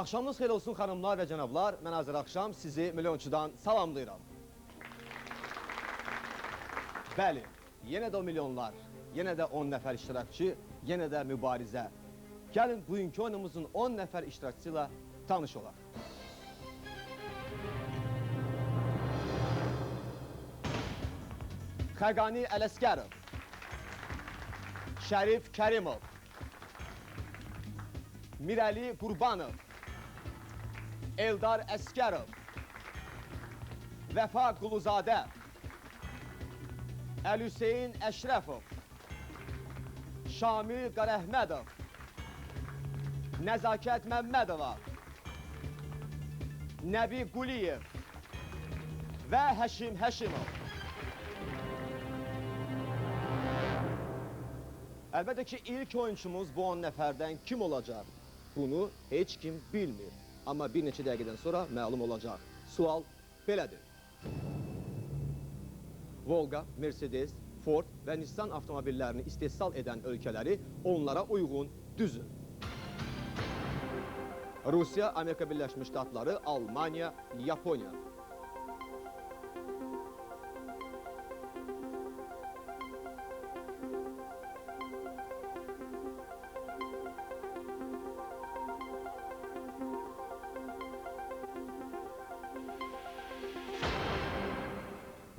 Axşamınız xeyir olsun xanımlar və cənablar. Mən Azər Axşam sizi Milyonçudan salamlayıram. Bəli, yenə də o milyonlar, yenə də 10 nəfər iştirakçı, yenə də mübarizə. Gəlin bugünkü oyunumuzun 10 nəfər iştirakçısı ilə tanış olaq. Xəqani Ələsgərov, Şərif Kərimov, Mirəli Qurbanov, Eldar Əsgərov, Vəfa Quluzadə, Əlhüseyn Əşrəfov, Şamil Qarəhmədov, Nəzakət Məmmədova, Nəbi Quliyev və Həşim Həşimov. Əlbəttə ki, ilk oyunçumuz bu 10 nəfərdən kim olacaq? Bunu heç kim bilmir. Amma bir neçə dəqiqədən sonra məlum olacaq. Sual belədir. Volga, Mercedes, Ford və Nissan avtomobillərini istehsal edən ölkələri onlara uyğun düzün. Rusiya, Amerika Birləşmiş Ştatları, Almaniya, Yaponiya.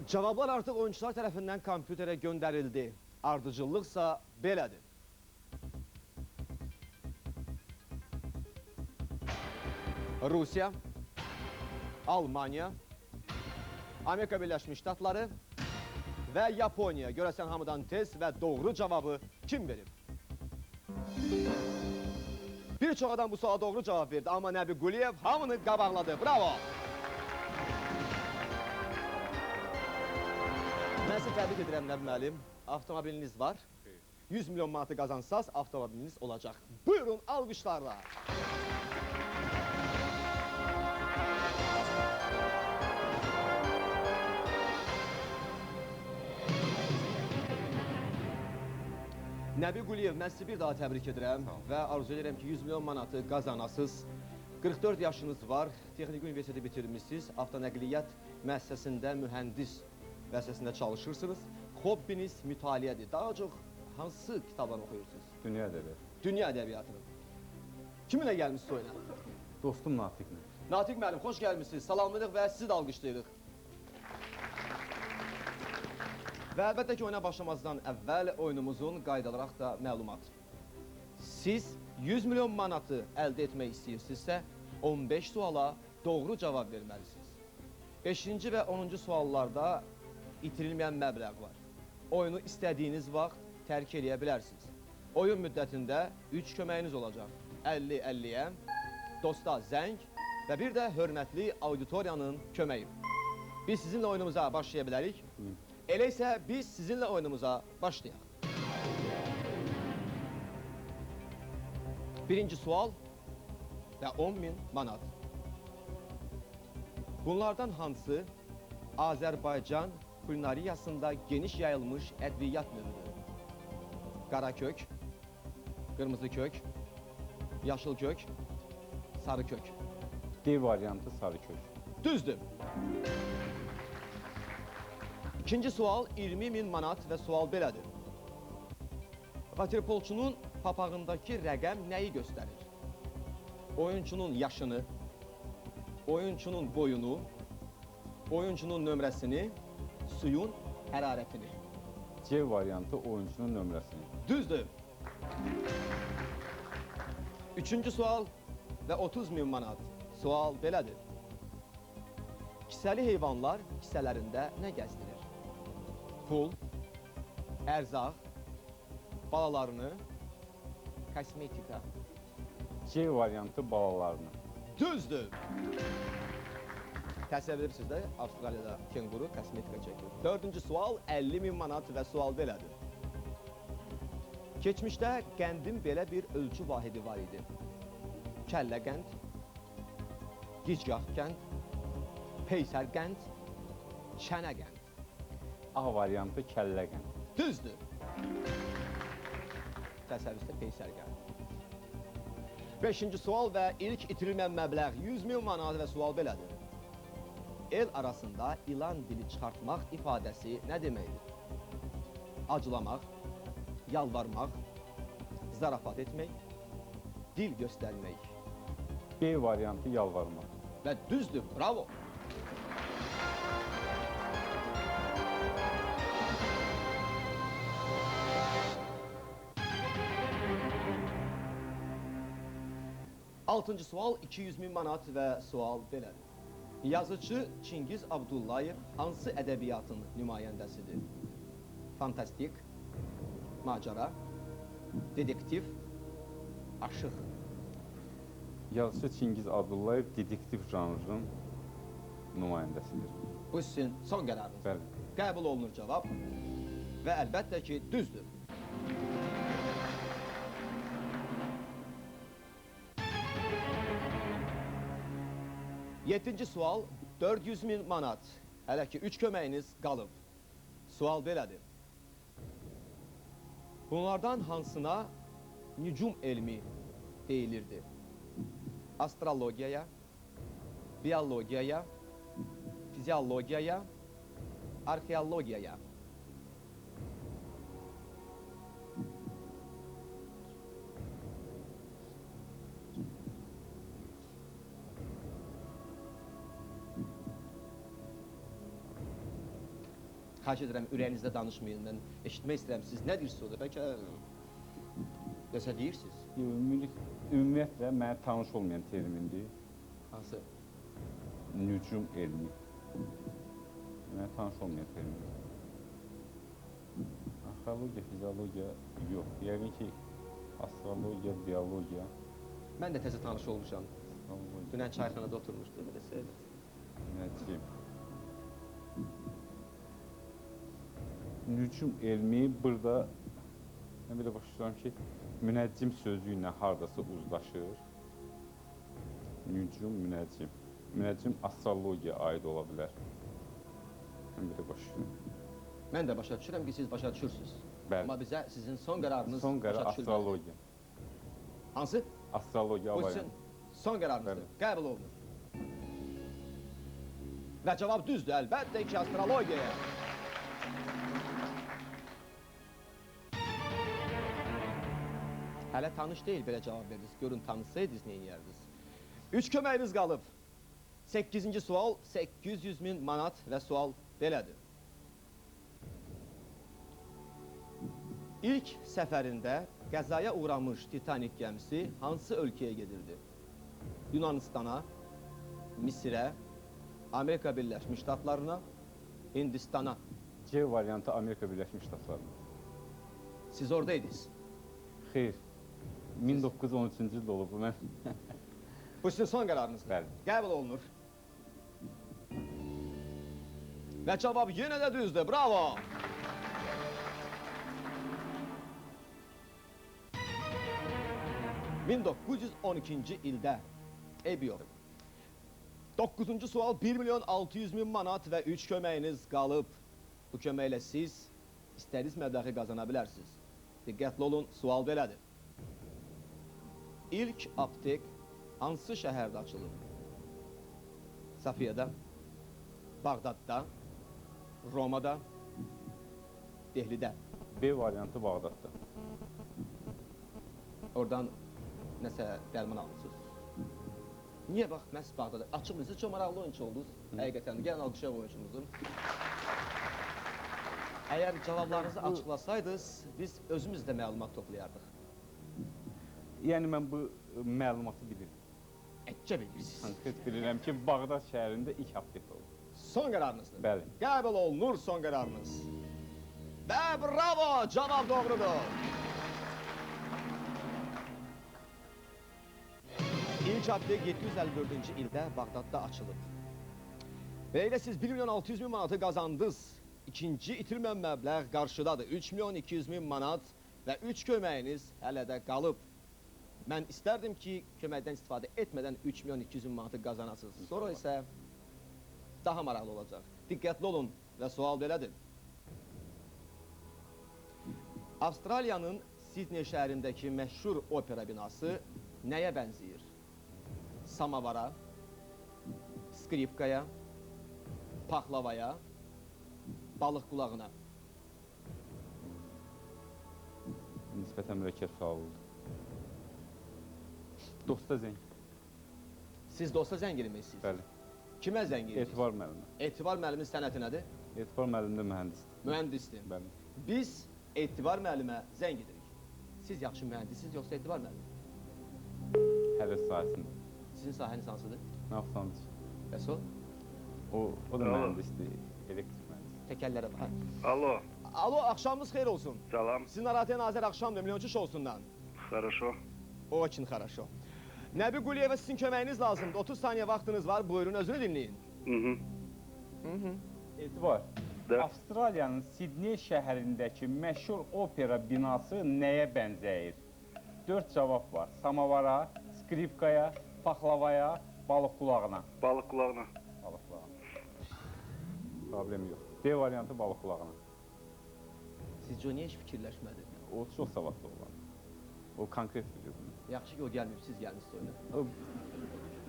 Cavablar artıq oyunçular tərəfindən kompüterə göndərildi. Ardıcıllıqsa belədir. Rusiya, Almaniya, Amerika Birləşmiş Ştatları və Yaponiya. Görəsən hamıdan tez və doğru cavabı kim verib? Bir çox adam bu suala doğru cavab verdi, amma Nəbi Quliyev hamını qabaqladı. Bravo! Mən sizi təbrik edirəm Nəbi müəllim. Avtomobiliniz var. 100 milyon manatı qazansaz avtomobiliniz olacaq. Buyurun alqışlarla. Nəbi Quliyev, mən sizi bir daha təbrik edirəm və arzu edirəm ki, 100 milyon manatı qazanasız. 44 yaşınız var, Texniki Universiteti bitirmişsiniz, avtonəqliyyat müəssisəsində mühəndis vəzifəsində çalışırsınız. Hobbiniz mütaliədir. Daha çox hansı kitabları oxuyursunuz? Dünya ədəbiyyatı. Dünya ədəbiyyatını. Kiminlə gəlmişsiniz oyuna? Dostum Natiqlə. Natiq müəllim, xoş gəlmişsiniz. Salamlayırıq və sizi də alqışlayırıq. Və əlbəttə ki, oyuna başlamazdan əvvəl oyunumuzun qaydaları da məlumat. Siz 100 milyon manatı əldə etmək istəyirsinizsə, 15 suala doğru cavab verməlisiniz. 5-ci və 10-cu suallarda itirilməyən məbləğ var. Oyunu istədiyiniz vaxt tərk eləyə bilərsiniz. Oyun müddətində 3 köməyiniz olacaq. 50-50-yə, dosta zəng və bir də hörmətli auditoriyanın köməyi. Biz sizinlə oyunumuza başlaya bilərik. Elə isə biz sizinlə oyunumuza başlayaq. Birinci sual və 10.000 manat. Bunlardan hansı Azərbaycan kulinariyasında geniş yayılmış ədviyyat növüdür? Qara kök, qırmızı kök, yaşıl kök, sarı kök. D variantı sarı kök. Düzdür. İkinci sual 20.000 manat və sual belədir. Vaterpolçunun papağındakı rəqəm nəyi göstərir? Oyunçunun yaşını, oyunçunun boyunu, oyunçunun nömrəsini, suyun hərarətini. C variantı oyunçunun nömrəsini. Düzdür. Üçüncü sual və 30.000 manat. Sual belədir. Kisəli heyvanlar kisələrində nə gəzdirir? Pul, ərzaq, balalarını, kosmetika. C variantı balalarını. Düzdür. Təsəvvür edirsiniz də, Avstraliyada kenguru kosmetika çəkir. Dördüncü sual 50.000 manat və sual belədir. Keçmişdə qəndin belə bir ölçü vahidi var idi. Kəllə qənd, gicgah qənd, peysər qənd, çənə qənd. A variantı kəllə qənd. Düzdür. Təsəvvürdə peysər qənd. Beşinci sual və ilk itirilməyən məbləğ 100 min manat və sual belədir. El arasında ilan dili çıxartmaq ifadəsi nə deməkdir? Acılamaq, yalvarmaq, zarafat etmək, dil göstərmək. B variantı yalvarmaq. Və düzdür, bravo! Altıncı sual 200 min manat və sual belədir. Yazıcı Çingiz Abdullayev hansı ədəbiyyatın nümayəndəsidir? Fantastik, macəra, dedektiv, aşıq. Yazıcı Çingiz Abdullayev dedektiv janrının nümayəndəsidir. Bu sizin son qərarınız. Bəli. Qəbul olunur cavab və əlbəttə ki, düzdür. Yeddinci sual 400 min manat. Hələ ki, 3 köməyiniz qalıb. Sual belədir. Bunlardan hansına nücum elmi deyilirdi? Astrologiyaya, biologiyaya, fiziologiyaya, arxeologiyaya. Xahiş edirəm, ürəyinizdə danışmayın. Mən eşitmək istəyirəm, siz nə deyirsiniz orada? Bəlkə nəsə deyirsiniz? Ümumiyyətlə, mənə tanış olmayan termindir. Hansı? Nücum elmi. Mənə tanış olmayan termindir. Arxeologiya, fiziologiya yox. Yəqin ki, astrologiya, biologiya. Mən də təzə tanış olmuşam. Astrologiya. Dünən çayxanada oturmuşdu, belə söhbət. Nəcim. Nücum elmi burada, mən belə başa düşürəm ki, münəccim sözü ilə haradasa uzlaşır. Nücum, münəccim. Münəccim astrologiyaya aid ola bilər. Mən belə başa düşürəm. Mən də başa düşürəm ki, siz başa düşürsünüz. Bəli. Amma bizə sizin son qərarınız Son qərar başa düşülməlidir. astrologiya. Hansı? Astrologiya Bu variantı. sizin son qərarınızdır. Bəli. Qəbul olunur. Və cavab düzdür, əlbəttə ki, astrologiyaya. Hələ tanış deyil, belə cavab verdiniz. Görün, tanışsaydınız, nə eləyərdiniz? 3 köməyiniz qalıb. 8-ci sual, 800 min manat və sual belədir. İlk səfərində qəzaya uğramış Titanik gəmisi hansı ölkəyə gedirdi? Yunanistana, Misirə, Amerika Birləşmiş Ştatlarına, Hindistana. C variantı Amerika Birləşmiş Ştatlarına. Siz oradaydınız. Xeyr. 1913-cü ildə olub bu mən. Bu sizin son qərarınızdır. Bəli. Qəbul olunur. Və cavab yenə də düzdür. Bravo! ...1912-ci ildə eybi yox. 9-cu sual 1 milyon 600 min manat və 3 köməyiniz qalıb. Bu köməklə siz istədiyiniz məbləği qazana bilərsiniz. Diqqətli olun, sual belədir. İlk aptek hansı şəhərdə açılıb? Safiyada, Bağdadda, Romada, Dehlidə. B variantı Bağdadda. Oradan nəsə dərman almısınız. Niyə bax, məhz Bağdadda? Açıq siz çox maraqlı oyunçu oldunuz. Həqiqətən, gəlin alqışlayaq oyunçumuzu. Əgər cavablarınızı açıqlasaydınız, biz özümüz də məlumat toplayardıq. Yəni mən bu məlumatı bilirəm. Ətcə bilirsiniz. Konkret bilirəm ki, Bağdad şəhərində ilk aptek olub. Son qərarınızdır. Bəli. Qəbul olunur son qərarınız. Və bravo, cavab doğrudur. İlk aptek 754-cü ildə Bağdadda açılıb. Və elə siz 1 milyon 600 min manatı qazandınız. İkinci itirilmən məbləğ qarşıdadır. 3 milyon 200 min manat və 3 köməyiniz hələ də qalıb. Mən istərdim ki, köməkdən istifadə etmədən 3 milyon 200 min manatı qazanasınız. Sonra isə daha maraqlı olacaq. Diqqətli olun və sual belədir. Avstraliyanın Sidney şəhərindəki məşhur opera binası Nəyə bənzəyir? Samavara, skripkaya, paxlavaya, balıq qulağına. Nisbətən mürəkkəb sual oldu. Dosta zəng. Siz dosta zəng eləmək istəyirsiniz? Bəli. Kimə zəng eləyirsiniz? Etibar müəllimə. Etibar müəllimin sənəti nədir? Etibar müəllim də mühəndisdir. Mühəndisdir. Bəli. Biz Etibar müəllimə zəng edirik. Siz yaxşı mühəndissiniz, yoxsa Etibar müəllim? Hər sahəsində. Sizin sahəniz hansıdır? Nə avtomobil? Bəs o? O da mühəndisdir, elektrik mühəndisi. Təkərlərə bax. Alo. Alo, axşamınız xeyir olsun. Salam. Sizi narahat edən Azər Axşamdır, Milyonçu şousundan. Хорошо. Очень хорошо. Nəbi Quliyevə sizin köməyiniz lazımdır. 30 saniyə vaxtınız var. Buyurun, özünü dinləyin. Etibar. Da. Avstraliyanın Sidney şəhərindəki məşhur opera binası nəyə bənzəyir? 4 cavab var. Samavara, skripkaya, paxlavaya, balıq qulağına. Balıq qulağına. Balıq qulağına. Problem yox. D variantı balıq qulağına. Sizcə o niyə heç fikirləşmədi? O çox savadlı olan. O konkret bilir bunu. Yaxşı ki, o gəlməyib, siz gəlmisiniz oyuna. O,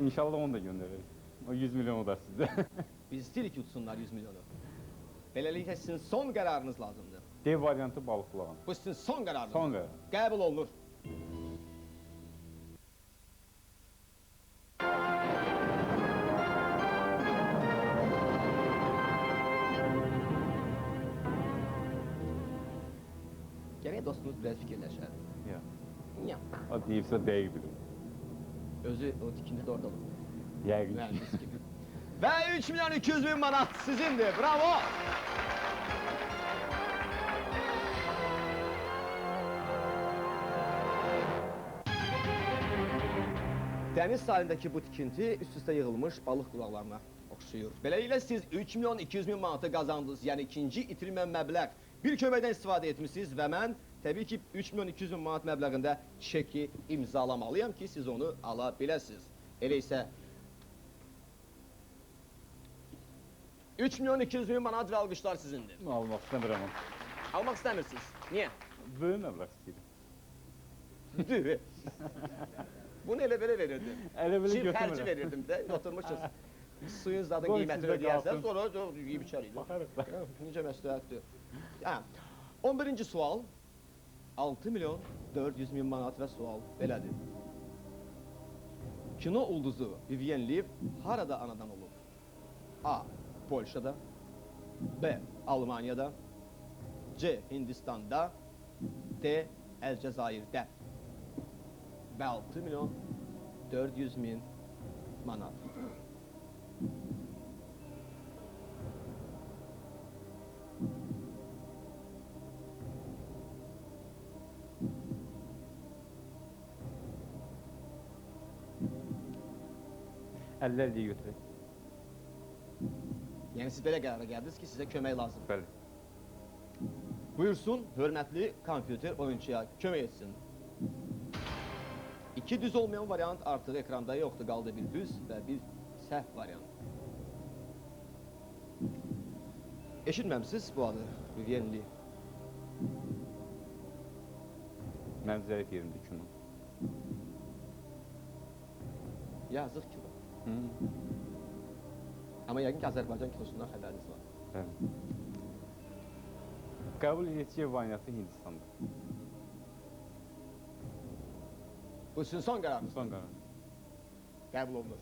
İnşallah onu da göndərərik. O 100 milyon da sizdə. Biz istəyirik ki, utsunlar 100 milyonu. Beləliklə sizin son qərarınız lazımdır. D variantı balıq qulağına. Bu sizin son qərarınız. Son qərar. Qəbul olunur. Gərək dostumuz biraz fikirləşər. Ya. Niyə? O deyibsə dəqiq bilir. Özü o tikinti də orada olub. Yəqin ki. Mühəndis kimi. Və 3 milyon 200 min manat sizindir. Bravo! Dəniz sahilindəki bu tikinti üst-üstə yığılmış balıq qulaqlarına oxşayır. Beləliklə siz 3 milyon 200 min manatı qazandınız. Yəni ikinci itirilmən məbləğ. Bir köməkdən istifadə etmişsiniz və mən təbii ki 3 milyon 200 min manat məbləğində çeki imzalamalıyam ki, siz onu ala biləsiniz. Elə isə 3 milyon 200 min manat və alqışlar sizindir. Almaq istəmirəm onu. Almaq istəmirsiniz. Niyə? Böyük məbləğ istəyirəm. Düh. Bunu elə belə verirdim. Elə belə Çift xərci götürmürəm. verirdim də, oturmuşuz. Suyun zaten Qoy qiymətini sizdə ödəyərsən, qalsın. sonra yeyib içərik. Baxarıq da. Necə məsləhətdir. Hə. 11-ci sual. 6 milyon 400 min manat və sual belədir. Kino ulduzu Vivien Leigh harada anadan olub? A. Polşada, B. Almaniyada, C. Hindistanda, D. Əlcəzairdə. Və 6 milyon 400 min manat. Əllər deyə götürək. Yəni siz belə qərara gəldiniz ki, sizə kömək lazımdır. Bəli. Buyursun, hörmətli kompüter oyunçuya kömək etsin. İki düz olmayan variant artıq ekranda yoxdur. Qaldı bir düz və bir səhv variant. Eşitməmisiniz bu adı, Vivien Leigh. Mənim zəif yerimdir kino. Yazıq ki var. Amma yəqin ki, Azərbaycan kinosundan xəbəriniz var. Bəli. Qəbul edək C variantı Hindistanda. Bu sizin son qərarınız. Son qərar. Qəbul olunur.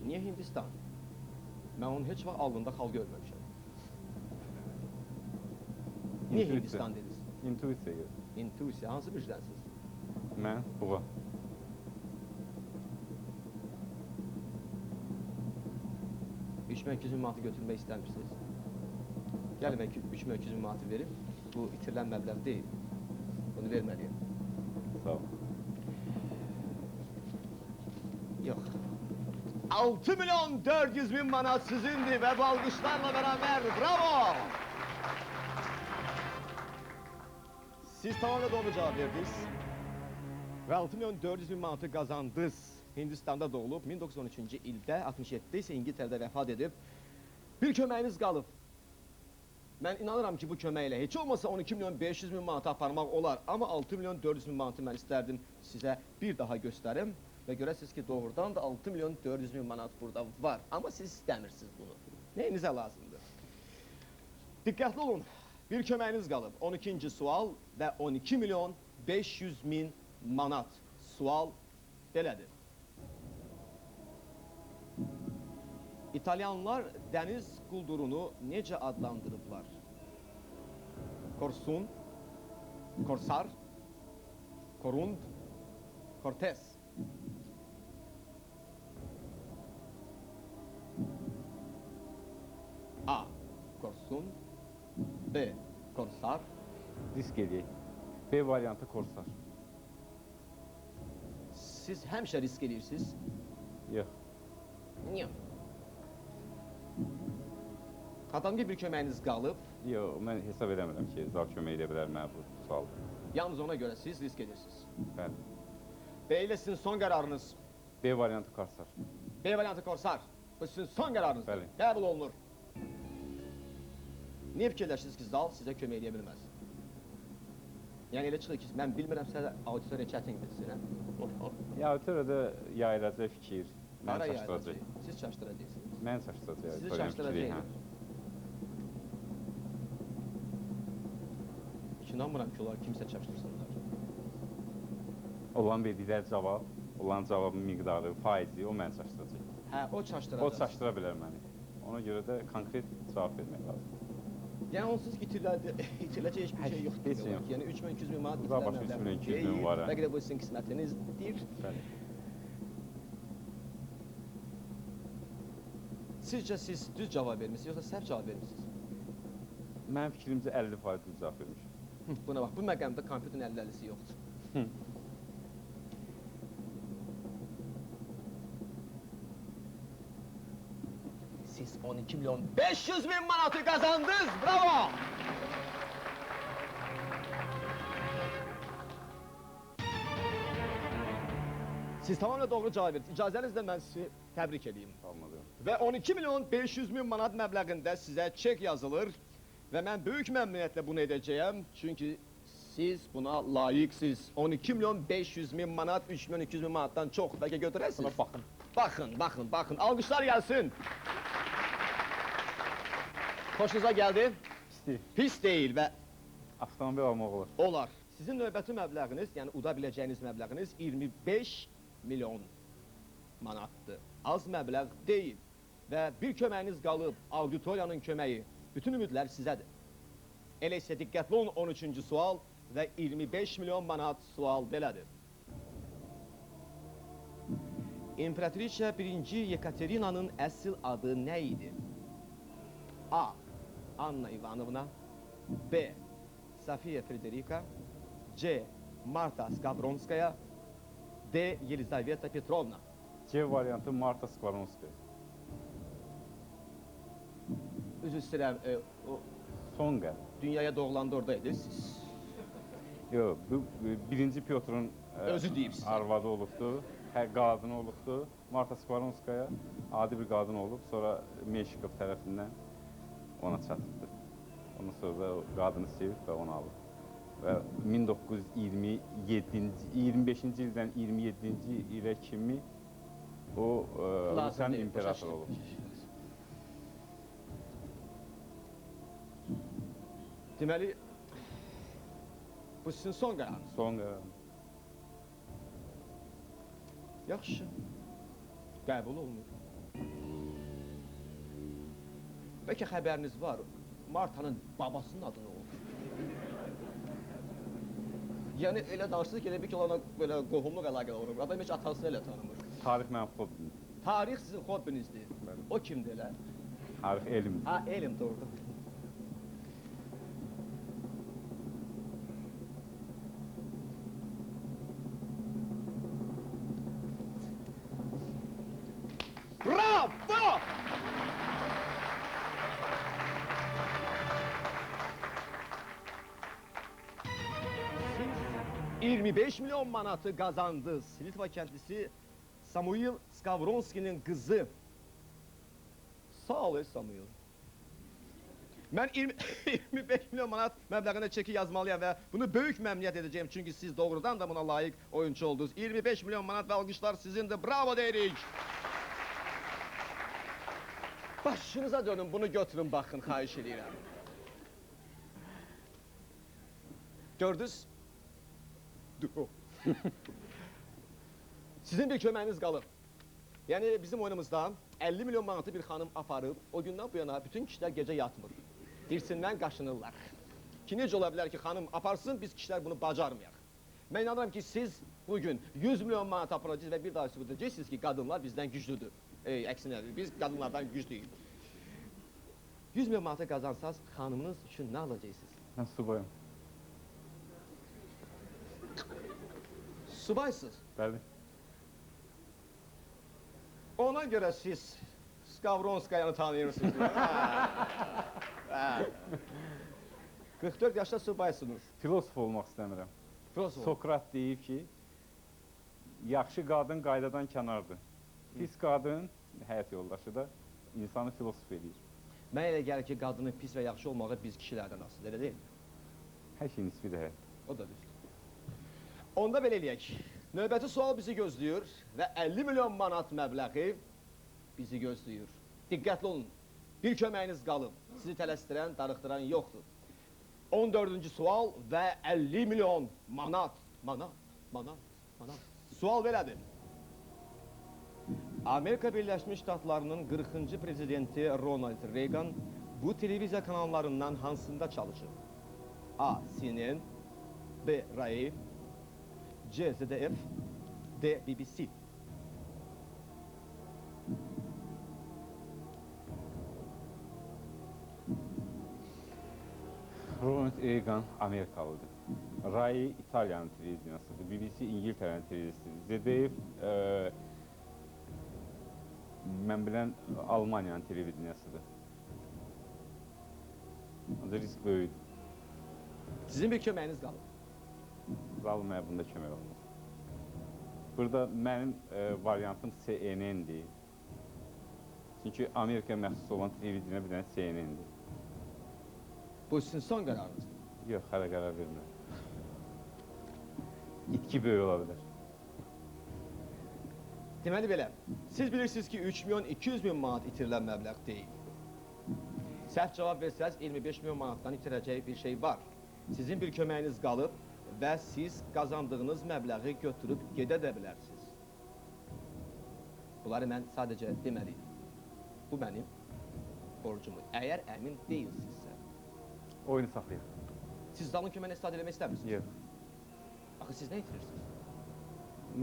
Niyə Hindistan? Mən onun heç vaxt alnında xal görməmişəm. Niyə İntuisiya. Hindistan dediniz? İntuisiya görə. İntuisiya, hansı bürcdənsiniz? Mən buğa. Üç min 200 min manatı götürmək istəmirsiniz. Gəlin mən 3200 min manatı verim. Bu itirilən məbləğ deyil. Bunu verməliyəm. Sağ ol. Yox. 6 milyon 400 min manat sizindir və bu alqışlarla beraber bravo! Siz tamamilə doğru cavab verdiniz. Və 6 milyon 400 min manatı qazandınız. Hindistanda doğulub, 1913-cü ildə, 67-də isə İngiltərədə vəfat edib. Bir köməyiniz qalıb. Mən inanıram ki, bu köməklə heç olmasa 12 milyon 500 min manatı aparmaq olar. Amma 6 milyon 400 min manatı mən istərdim sizə bir daha göstərim. Və görəsiniz ki, doğrudan da 6 milyon 400 min manat burada var. Amma siz istəmirsiniz bunu. Neyinizə lazımdır? Diqqətli olun. Bir köməyiniz qalıb. 12-ci sual və 12 milyon 500 min manat. Sual belədir. İtalyanlar dəniz quldurunu necə adlandırıblar? Korsun, Korsar, Korund, Kortez. A. Korsun, B. Korsar. Risk eləyək. B variantı Korsar. Siz həmişə risk eləyirsiniz. Yox. Niyə? Xatam ki, bir köməyiniz qalıb. Yox, mən hesab eləmirəm ki, zal kömək edə bilər mənə bu sualda. Yalnız ona görə siz risk edirsiniz. Bəli. B ilə sizin son qərarınız. B variantı Korsar. B variantı Korsar. Bu sizin son qərarınızdır. Bəli. Qəbul olunur. Niyə fikirləşirsiniz ki, zal sizə kömək eləyə bilməz? Yəni elə çıxır ki, mən bilmirəmsə auditoriya çətin bilsin, hə? Ya auditoriyada yayılacaq fikir, məni Hara çaşdıracaq. yayılacaq? Siz çaşdıracaqsınız. Məni çaşdıracaq Sizi auditoriyanın fikri, hə. çaşdıracaqlar. Heç inanmıram ki, onlar kimsə çaşdırsınlar. Olan verdikləri cavab, olan cavabın miqdarı, faizi, o məni çaşdıracaq. Hə, o çaşdıracaq. O çaşdıra bilər məni. Ona görə də konkret cavab vermək lazımdır. Yəni onsuz itiriləcək heç bir şey yoxdur. Heç şey yox. Yəni 3200 min manat Uzaq başı itirilən məbləğ 3200 min var, hə. Bəlkə də bu sizin qismətinizdir. Bəli. Sizcə siz düz cavab vermisiniz, yoxsa səhv cavab vermisiniz? Mənim fikrimcə 50% düz cavab vermişəm. Buna bax, bu məqamda kompüterin 50-50-si yoxdur. Siz 12 milyon 500 min manatı qazandınız. Bravo! Siz tamamilə doğru cavab verdiniz. İcazənizlə mən sizi təbrik edeyim. Almadım. Və 12 milyon 500 min manat məbləğində sizə çek yazılır. Və mən böyük məmnuniyyətlə bunu edəcəyəm. Çünki siz buna layiqsiniz. 12 milyon 500 min manat, 3 milyon 200 min manatdan çox. Bəlkə götürəsiniz. Buna baxın. Baxın, baxın, baxın. Alqışlar gəlsin. Xoşunuza gəldi? Pis deyil. Pis deyil və Avtomobil almaq olar. olar. Sizin növbəti məbləğiniz, yəni uda biləcəyiniz məbləğiniz 25 milyon manatdır. Az məbləğ deyil. Və bir köməyiniz qalıb, auditoriyanın köməyi. Bütün ümidlər sizədir. Elə isə diqqətli olun 13-cü sual və 25 milyon manat sual belədir. İmperatriça 1-ci Yekaterinanın əsl adı nə idi? A. Anna İvanovna, B. Sofiya Frederika, C. Marta Skavronskaya, D. Yelizaveta Petrovna. C variantı Marta Skvaronskaya. Üzr istəyirəm, o Son qərar. dünyaya doğulanda oradaydınız siz. Yox, bu birinci Pyotrun Özü deyib sizə. arvadı olubdu, hə, qadını olubdu. Marta Skvaronskaya adi bir qadın olub, sonra Meşikov tərəfindən ona çatıbdı. Ondan sonra da o qadını sevib və onu alıb. Və 1927-ci, 25-ci ildən 27-ci ilə kimi o Lazım Rusiyanın deyil, başa imperatoru düşdüm. olub. Deməli, bu sizin son qərarınız. Son qərarım. Yaxşı. Qəbul olunur. Bəlkə xəbəriniz var, Martanın babasının adı nə olub? Yəni elə danışırsınız ki, elə bil ki, onunla belə qohumluq əlaqələri olur. Adam heç atasını elə tanımır. Tarix mənim hobbimdir. Tarix sizin hobbinizdir. Bəli. O kimdir elə? Tarix elmdir. Ha, elm doğrudur. Bravo! Siz 25 milyon manatı qazandınız. Litva kəndlisi Samuil Skavronskinin qızı. Sağ ol ey Samuil. Mən 25 milyon manat məbləğində çeki yazmalıyam və bunu böyük məmnuniyyət edəcəyim. Çünki siz doğrudan da buna layiq oyunçu oldunuz. 25 milyon manat və alqışlar sizindir. Bravo deyirik. Başınıza dönün, bunu götürün, baxın, xahiş edirəm. Gördünüz? Sizin bir köməyiniz qalır. Yəni bizim oyunumuzda 50 milyon manatı bir xanım aparıb, o gündən bu yana bütün kişilər gecə yatmır. Dirsindən qaşınırlar. Ki necə ola bilər ki, xanım aparsın, biz kişilər bunu bacarmayaq. Mən inanıram ki, siz bugün 100 milyon manat aparacaqsınız və bir daha sübut edəcəksiniz ki, qadınlar bizdən güclüdür. Əksinə, biz qadınlardan güclüyük. 100 milyon manatı qazansaz, xanımınız üçün nə alacaqsınız? Mən subayım. Subaysınız? Bəli. Ona görə siz Skavronskayanı tanıyırsınız. 44 yaşda subaysınız. Filosof olmaq istəmirəm. Filosof. Sokrat deyib ki, yaxşı qadın qaydadan kənardır. Pis qadın, həyat yoldaşı da, insanı filosof eləyir. Mənə elə gəlir ki, qadının pis və yaxşı olmağı biz kişilərdən asılıdır, elə deyil mi? Hər şey nisbidir həyat. O da düzdür. Onda belə eləyək. Növbəti sual bizi gözləyir və 50 milyon manat məbləği bizi gözləyir. Diqqətli olun. Bir köməyiniz qalıb. Sizi tələsdirən, darıxdıran yoxdur. 14-cü sual və 50 milyon manat. Manat, manat, manat. Sual belədir. Amerika Birləşmiş Ştatlarının 40-cı prezidenti Ronald Reagan bu televiziya kanallarından hansında çalışır? A. CNN, B. RAI, C. ZDF, D. BBC. Ronald Reagan Amerikalıdır. RAI İtaliyanın televiziyasıdır. BBC İngiltərənin televiziyasıdır. ZDF mən bilən Almaniyanın televiziyasıdır. Ancaq risk böyükdür. Sizin bir köməyiniz qalıb. Zalım mənə bunda kömək olmaz. Burada mənim variantım CNN-dir. Çünki Amerikaya məxsus olan televiziyana bir dənə CNN-dir. Bu sizin son qərarınızdır? Yox, hələ qərar vermirəm. İtki böyük ola bilər. Deməli belə, siz bilirsiniz ki, 3 milyon 200 min manat itirilən məbləğ deyil. Səhv cavab versəniz, 25 milyon manatdan itirəcək bir şey var. Sizin bir köməyiniz qalıb və siz qazandığınız məbləği götürüb gedə də bilərsiniz. Bunları mən sadəcə deməliydim. Bu mənim borcumdur. Əgər əmin deyilsinizsə. Oyunu saxlayaq. Siz zalın köməyini istifadə eləmək istəmirsiniz? Yox. Axı siz nə itirirsiniz?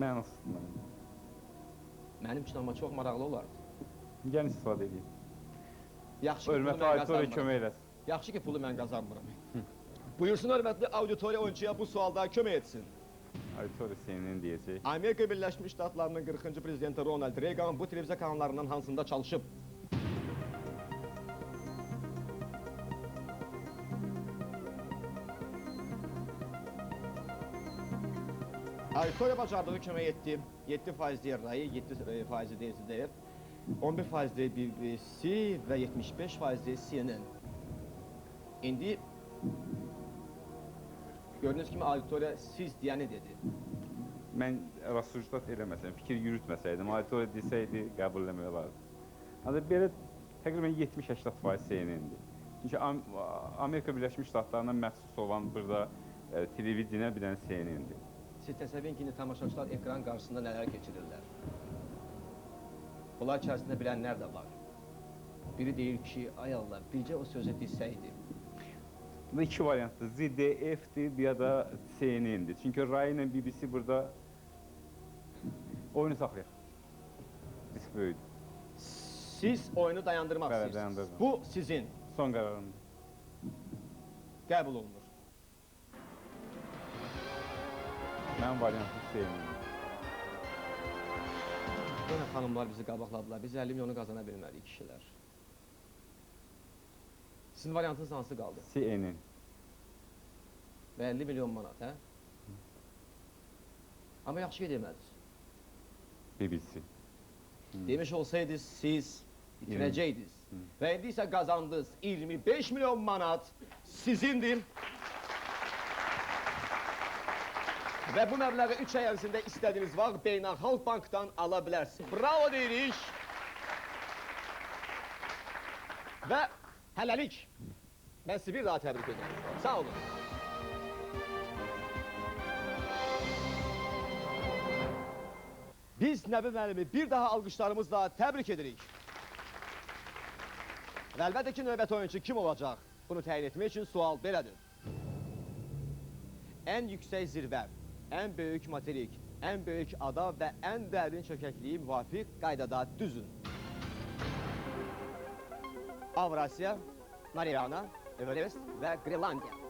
Mənasızdır mənim. Mənim üçün amma çox maraqlı olardı. Gəlin istifadə edeyim. Yaxşı ki, pulu Hörmətli mən auditoriya qazanmıram. kömək eləsin. Yaxşı ki, pulu mən qazanmıram. Buyursun hörmətli auditoriya oyunçuya bu sualda kömək etsin. Auditoriya CNN deyəcək. Amerika Birləşmiş Ştatlarının 40-cı prezidenti Ronald Reagan bu televiziya kanallarından hansında çalışıb? Auditoriya bacardığı kömək etdi. 7% deyir RAI, 7% deyir ZDF, 11% deyir BBC və 75% deyir CNN. İndi gördüyünüz kimi auditoriya siz deyəni dedi. Mən rasucdat eləməsəm, fikir yürütməsəydim, auditoriya desəydi qəbul eləmək olardı. Ancaq belə təqribən 70-80% CNN-dir. Çünki Amerika Birləşmiş Ştatlarına məxsus olan burada televiziyaya bir dənə CNN-dir. Siz təsəvvür edin ki, indi tamaşaçılar ekran qarşısında nələr keçirirlər. Bunlar içərisində bilənlər də var. Biri deyir ki, ay Allah, bircə o sözü desəydi. Burada iki variantdır. ZDF-dir ya da CNN-dir. Çünki RAI ilə BBC burada oyunu saxlayaq. Risk böyükdür. Siz oyunu dayandırmaq Bəli, istəyirsiniz. dayandırdım. Bu sizin Son qərarımdır. Qəbul olunur. Mənim variantım CNN-dir. Yenə xanımlar bizi qabaqladılar. Biz 50 milyonu qazana bilmədik kişilər. Sizin variantınız hansı qaldı? CNN. Və 50 milyon manat, hə? Amma yaxşı gedəmədiniz. BBC. Demiş olsaydınız siz itirəcəydiniz. Və indi isə qazandınız 25 milyon manat sizindir. Və bu məbləği 3 ay ərzində istədiyiniz vaxt Beynəlxalq Bankdan ala bilərsiniz. Bravo deyirik. Və hələlik mən sizi bir daha təbrik edirəm. Sağ olun. Biz Nəbi müəllimi bir daha alqışlarımızla təbrik edirik. Və əlbəttə ki, növbəti oyunçu kim olacaq? Bunu təyin etmək üçün sual belədir. Ən yüksək zirvə, ən böyük materik, ən böyük ada və ən dərin çökəkliyi müvafiq qaydada düzün. Avrasiya, Mariana, Everest və Qrenlandiya.